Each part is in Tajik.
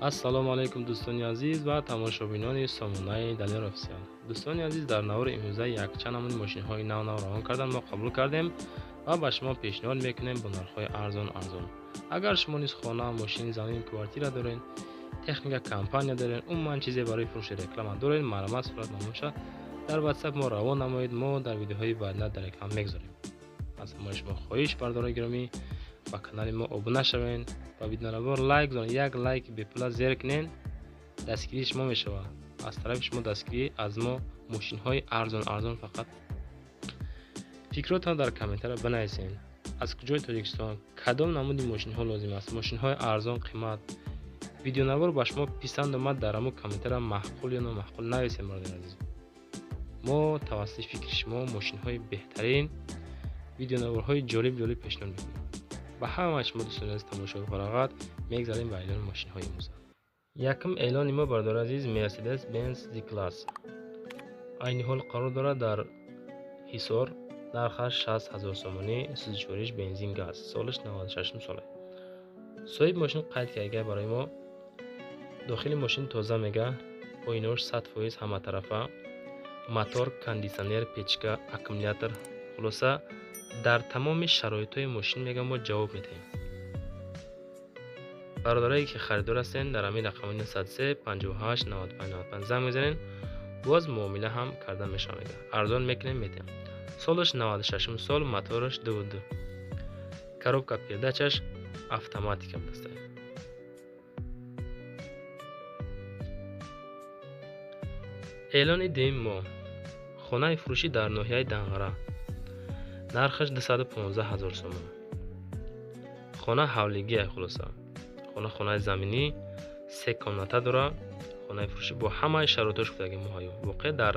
Ассалому алайкум дӯстони азиз ва тамошобинони сомонаи Далер Офисиал. Дӯстони азиз, дар навори имрӯза якчанд намуди мошинҳои нав-нав равон кардан мо қабул кардем ва ба шумо пешниҳод мекунем бо нархҳои арзон-арзон. Агар шумо низ хона, мошин, замин, квартира доред, техника, компания доред, умуман чизе барои фурӯши реклама доред, марҳамат сурат намоша дар WhatsApp мо равон намоед, мо дар видеоҳои баъдина дар реклама мегузорем. Аз ҳамаи шумо хоҳиш, бардорои гиромӣ, ба канали мо обуна шавед, ба видеонавор лайк зонед, як лайки бепула зер кунед, дастгирии шумо мешавад. Аз тарафи шумо дастгирӣ, аз мо мошинҳои арзон-арзон фақат. Фикротонро дар комментария бинависед. Аз куҷои Тоҷикистон кадом намуди мошинҳо лозим аст? Мошинҳои арзон қимат. Видеонавор ба шумо писанд омад, дар ҳамон комментария маъқул ё номаъқул нависед, бародари азиз. Мо тавассути фикри шумо мошинҳои беҳтарин, видеонаворҳои ҷолиб-ҷолиб пешниҳод мекунем. Ба ҳамаи шумо дӯстони азиз тамошои фароғат. Мегзарем ба эълони мошинҳои имрӯза. Якум эълони мо, бародари азиз, Mercedes Benz Z-Class. Айни ҳол қарор дорад дар Ҳисор, нархаш 60 000 сомонӣ, сӯзишвориш бензин газ, солаш 96 сола. Соҳиби мошин қайд карда барои мо, дохили мошин тоза мега, оинаҳош 100% ҳаматарафа, мотор, кондитсионер, печка, аккумулятор, хулоса дар тамоми шароитҳои мошин мега мо ҷавоб медиҳем. Бародарое ки харидор ҳастен, дар ҳамин рақами 903 58 95 95 занг мезанед, боз муомила ҳам карда мешавад мега. Арзон мекунем, медиҳем. Солаш 96 сол, мотораш 2.2. Коробка передачаш автоматика будааст. Эълони дуюми мо хонаи фурӯшӣ дар ноҳияи Данғара. Нархаш 215 000 сомон. Хона ҳавлигия, хулоса. Хона хонаи заминӣ, се комната дора. Хонаи фурӯшӣ бо ҳамаи шароитҳош гуфтаги муҳайё. Воқеъ дар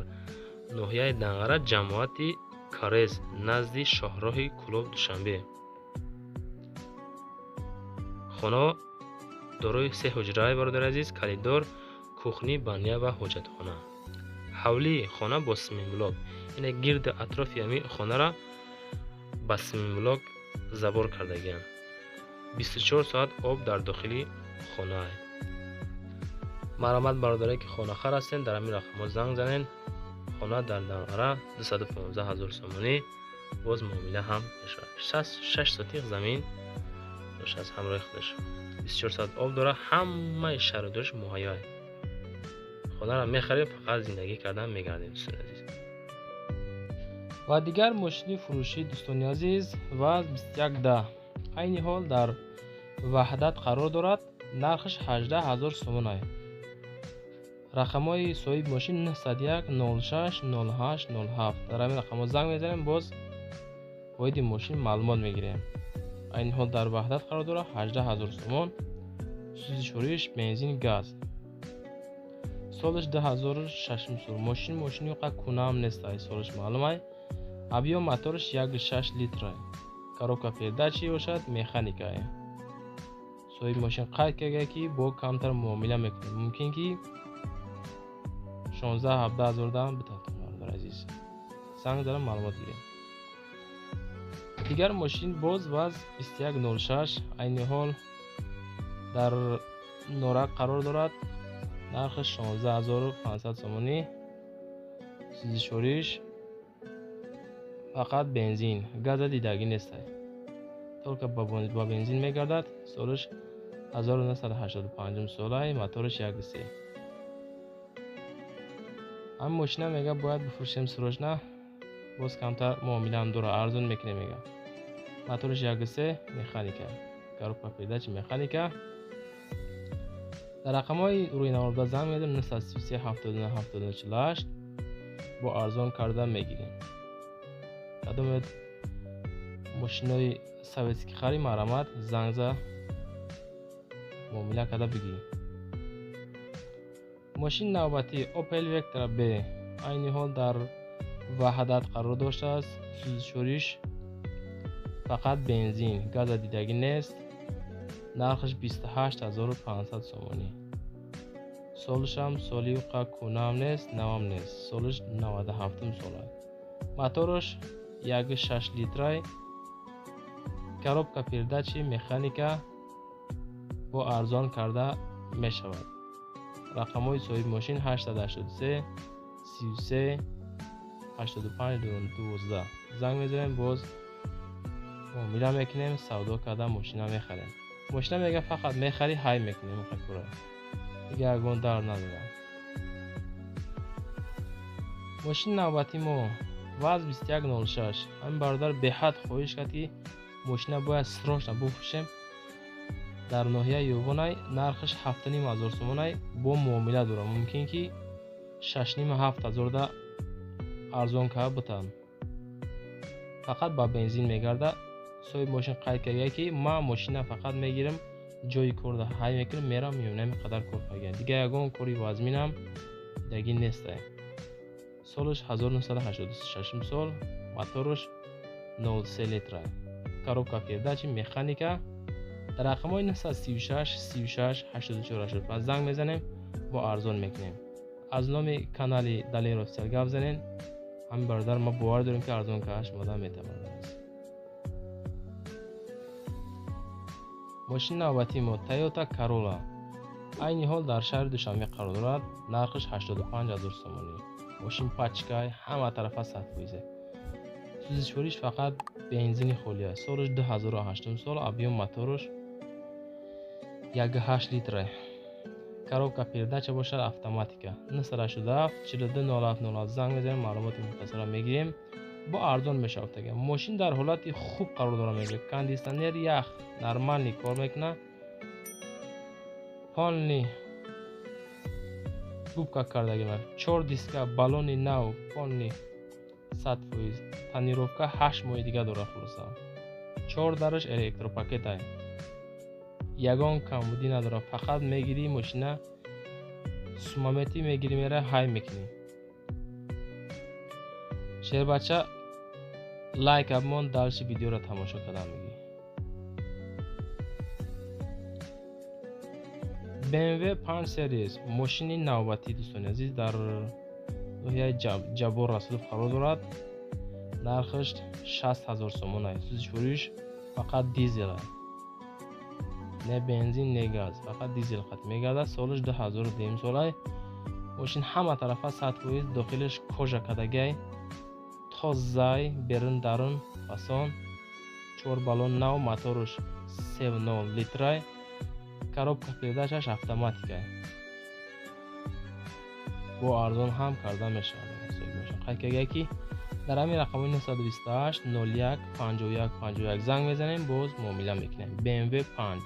ноҳияи Данғара, ҷамоати Карез, назди шоҳроҳи Кӯлоб Душанбе. Хона дорои се ҳуҷраи, бародари азиз, коридор, кухни, баня ва ҳоҷатхона. Ҳавлии хона бо симинблок. Яъне гирди атрофи ҳамин хонара ба симинблок забор кардагианд. 24 соат об дар дохили хонаа. Марҳамат, бародаре ки хонахар ҳастен, дар ҳамин рақамҳо занг занед. Хона дар Данғара 215 000 сомонӣ, боз муомила ҳам мешавад. 6 сотиқ замин доштааст ҳамроҳи худаш. 24 соат об дорад, ҳамаи шароитҳош муҳайё. Хонаро мехарем, фақат зиндагӣ кардан мегардем, дӯстони азиз. Ва дигар мошини фурӯшӣ, дӯстони азиз, ВАЗ 2110 айни ҳол дар Ваҳдат қарор дорад, нархаш 18 000 сомон. Рақамҳои соҳиби мошин 901 06 08 07. Дар ҳамин рақамҳо занг мезанем, боз воиди мошин маълумот мегирем. Айни ҳол дар Ваҳдат қарор дорад, 18 000 сомон, сӯзишвориш бензин газ. Солаш 2006 сол. Мошин мошини қа кунаам нест, ай солаш маълум ай. Объем мотораш 1.6 литра. Коробка передачи бошад, механика. Соҳиби мошин қайд карда ки бо камтар муомила мекунем. Мумкин ки 16-17 ҳазор дам битатон, бародари азиз. Занг зада маълумот гирем. Дигар мошин боз ВАЗ 2106 айни ҳол дар Норак қарор дорад. Нархаш 16 500 сомонӣ. Сӯзишвориш фақат бензин, газа дидагӣ нест. Только ба бензин мегардад. Солаш 1985 солай, мотораш 1.3. Ҳамин мошина мега бояд бифурӯшем срочно, боз камтар муомилаам дора, арзон мекунем мега. Мотораш 1.3, механика. Коробка передачи механика. Дар рақамҳои рӯи наворда занг мезанем 933 79 79 48, бо арзон карда мегирем. Кадомед мошинои советский хари, марҳамат занг за муомила карда бигирем. Мошини навбатӣ Opel Vectra B айни ҳол дар Ваҳдат қарор доштааст. Сӯзишвориш фақат бензин, газа дидагӣ нест. Нархаш 28 500 сомонӣ. Солашам соли қа кунаам нест, навам нест. Солаш 97 сола. Мотораш 1.6 литрай. Коробка передачи механика, бо арзон карда мешавад. Рақамҳои соҳиби мошин 883 33 85 12. Занг мезанем, боз муомила мекунем, савдо карда мошина мехарем. Мошина мега фақат мехарӣ, ҳай мекунем, кора. Дига ягон дар надорам. Мошини навбати мо ВАЗ 2106. Ҳамин бародар беҳад хоҳиш кард, ки мошина бояд срочно буфурӯшем. Дар ноҳияи Ёвонай нархаш 7,5 ҳазор сомонай, бо муомила дорам. Мумкин ки 6,5-7 ҳазорда арзон карда бутанд. Фақат ба бензин мегарда. Соҳиби мошин қайд карда, ки ман мошина фақат мегирам, ҷои корда ҳай мекунам, мерам, меоям, ҳамин қадар кор карда. Дига ягон кори вазминам дагӣ нестай. Солаш 1986 сол, мотораш 0,3 литра. Коробка передачи механика. Дар рақамҳои 936 36 84 85 занг мезанем, бо арзон мекунем. Аз номи канали Далер Официал гап занен. Ҳамин бародар ма бовар дорем, ки арзон карда шумода метавонад. Мошини навбатии мо Toyota Corolla. Айни ҳол дар шаҳри Душанбе қарор дорад. Нархаш 85 ҳазор сомонӣ. Мошин пачкай, ҳама тарафа 100%. Сӯзишвориш фақат бензини холӣ аст. Солаш 2008 сол, объём мотораш 1,8 литра. Коробка передача бошад автоматика. 987 42 07 07 занг мезанем, маълумоти мухтасара мегирем. Бо арзон мешавад. Мошин дар ҳолати хуб қарор дорад, мегӯяд. Кондитсионер ях нормальный кор мекунад. Полный губка кардаги, чор диска, баллони нав, полный 100%. Тонировка 8 моҳи дига дорад хулоса. Чор дараш электропакетай. Ягон камбудӣ надорад. Фақат мегирӣ мошина, сумаметӣ мегирӣ, мера ҳай мекунӣ. Шербача, лайк абмон, дальше видеоро тамошо кардан мегӣ. BMW 5 Series мошини навбатӣ, дӯстони азиз, дар ноҳияи Ҷаббор Расулов қарор дорад. Нархаш 60 ҳазор сомон аст. Сӯзишвориш фақат дизел аст. Не бензин, не газ, фақат дизел хат мегардад. Солаш 2002 солай. Мошин ҳама тарафа 100%, дохилаш кожа кардагиай, тозай, берун дарун фасон, чор баллон нав, мотораш 3,0 литрай. Коробка передачаш автоматика. Бо арзон ҳам карда мешавад. Қайд карда, ки дар ҳамин рақамҳои 928 01 51 51 занг мезанем, боз муомила мекунем. BMW 5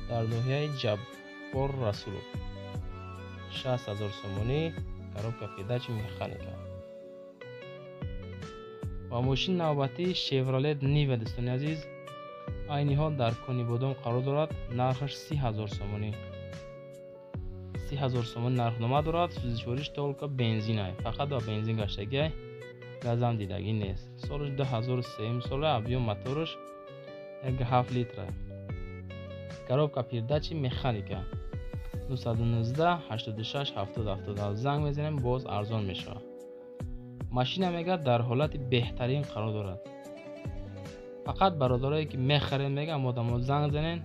дар ноҳияи Ҷаббор Расулов 60 ҳазор сомонӣ, коробка передачи механика. Ва мошини навбатӣ Chevrolet Niva, дӯстони азиз, айни ҳол дар Конибодом қарор дорад. Нархаш 30 ҳазор сомонӣ. 30 ҳазор сомонӣ нархнома дорад. Сӯзишвориш только бензинай, фақат ба бензин гаштагиай, газам дидагӣ нест. Солаш 2003 сола, объём мотораш 1,7 литра. Коробка передачи механика. 919 86 70 77 занг мезанем, боз арзон мешавад. Машина мега дар ҳолати беҳтарин қарор дорад. Фақат бародарое ки мехаред, мега, одамо занг занен,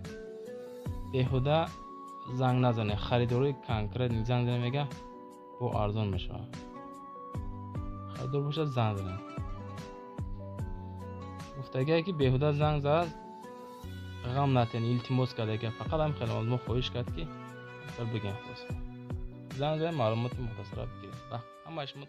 беҳуда занг назанед. Харидорои конкретный занг занед, мега, бо арзон мешавад. Харидор бошад, занг занед. Гуфтагие, ки беҳуда занг зад, ғам натен, илтимос карда, фақат ҳам хеле аз мо хоҳиш кард, ки бигем. Хулоса, занг занед, маълумоти мухтасара бигиред. Ҳамаи шумо.